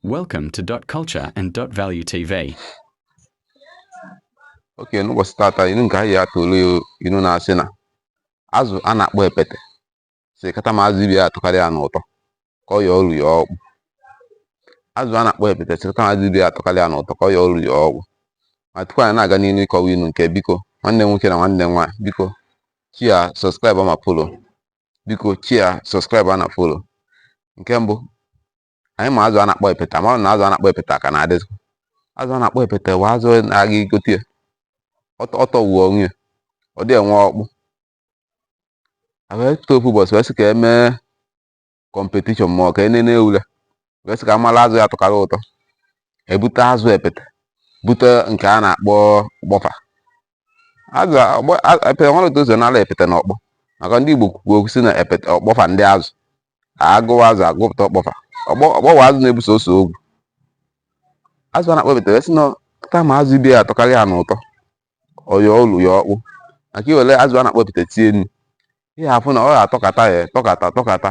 Welcome to Dot Culture and Dot Value TV. Okay, n'ụbọchị tata, inu nke anyị atụrụ ya, inu na-asị na azụ a na-akpọ epete si kata ma azụ ibe ya atụkarị ya n'ụtọ ka ọ yọọ olu ya ọkpụ. Azụ a na-akpọ epete si kata ma azụ ibe ya atụkarị ya n'ụtọ ka ọ yọọ olu ya ọkpụ. Ma tupu anyị na-aga n'ihu ịkọwa inu nke, biko, nwanne m nwoke na nwanne m nwaanyị, biko share, subscribe ma follow. Biko share, subscribe na follow. Nke mbụ, anyị ma azụ a na-akpọ epete, mara na azụ a na-akpọ epete ka na-adịzị. Azụ a na-akpọ epete bụ azụ na-aga igote ya, ọtọ wuo onwe ya, ọ dị enwe ọkpụ. A wee pụta ofu ụbọchị wee sị ka emee competition, ma ọ ka enene ule, wee sị ka amala azụ ya tụkarị ụtọ. Ebute azụ epete, bute nke a na-akpọ ọkpọfa. Azụ epete nwere otu ụzọ n'ala epete na ọkpọ, maka ndị Igbo kwuo okwu sị na epete ọkpọfa ndị azụ agụwa azụ agụpụta ọkpọfa. Ọkpọ ọkpọwa azụ na-ebuso ose ogwu. Azụ a na-akpọ epete wee sị na taa ma azụ ibe ya atọkarị ya n'ụtọ, ọyọ olu ya ọkpụ, maka iwere azụ a na-akpọ epete tie nnu, ihe afụ na ọ ga-atọkata ya tọkata tọkata,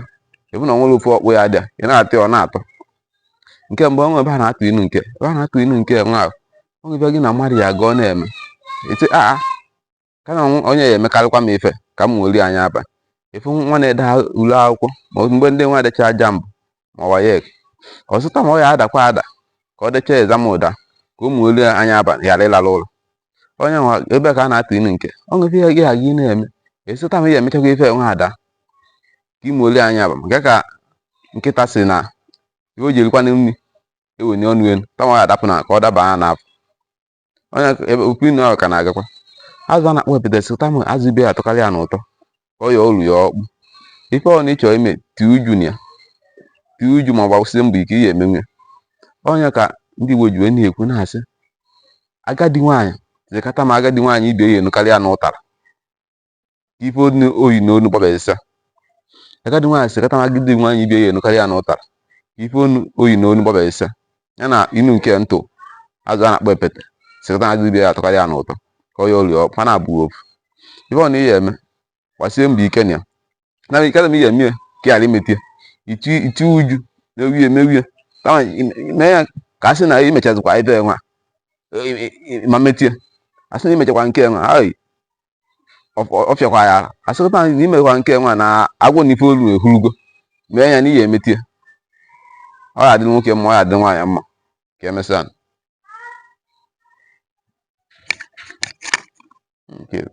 ebu na ọ nwere ofu ọkpụ ya dị ị na-atọ ya, ọ na-atọ. Nke mbụ, onwe ebe a na-atụ inu nke ebe a na-atụ inu nke nwa ahụ, onwe ebe gị na mmadụ ya aga, ọ na-eme eti aa ka na onye ya emekarịkwa m ife ka m nwere anya abalị efu nwa na-ede ule akwụkwọ, ma mgbe ndị nwa decha JAMB ma WAEC, ọ zụta ma ọ ya adakwa ada ka ọ dechaa exam ụda ka o nwere anya abalị ghara ịlara ụlọ. Onye nwa ebe ka a na-atụ inu nke ọ nwere ihe gị aga ị na-eme esota ma ihe emechakwa ife nwa ada ka ị nwere anya abalị, nke ka nkịta si na ihe o ji erikwa nri eweni ọnụ elu kama ọ ya adapụ na ka ọ daba ya n'afọ. Onye ebe okwu inu ahụ ka na-agakwa, azụ a na-akpọ epete si kama azụ ibe ya atọkarị ya n'ụtọ ka ọ yọọ olu ya ọkpụ. Ife ọ na ị chọrọ ime, tie uju na ya, tie uju ma gbasie mbọ ike ihe emenwe. Onye ka ndị Igbo ji wee na-ekwu na-asị agadi nwaanyị zikata ma agadi nwaanyị ibe ya enukarị ya n'ụtara ife onu oyi n'onu gbabesa. Agadi nwaanyị sịkata ma agadi nwaanyị ibe ya enukarị ya n'ụtara ife onu oyi n'onu gbabesa. Ya na inu nke ntụ azụ a na-akpọ epete sịkata azụ ibe ya atọkarị ya n'ụtọ ka ọ ya olu ya ọkpụ, na-abụghị ofu. Ife ọ na ihe eme, gbasie mbọ ike na ya na ike na ihe eme ka ị ghara imetie iti uju mewie mewie kama mee ya ka a sị na imechazikwa ife nwa ma metie, a sị na imechakwa nke nwa ai ọ fịakwa ya, a sịkwa na imekwa nke nwa na agwọ na ife olu ehulugo, mee ya na ihe emetie, ọ ya adị nwoke mma, ọ ya adị nwaanyị mma. Ka emesịa. Okay.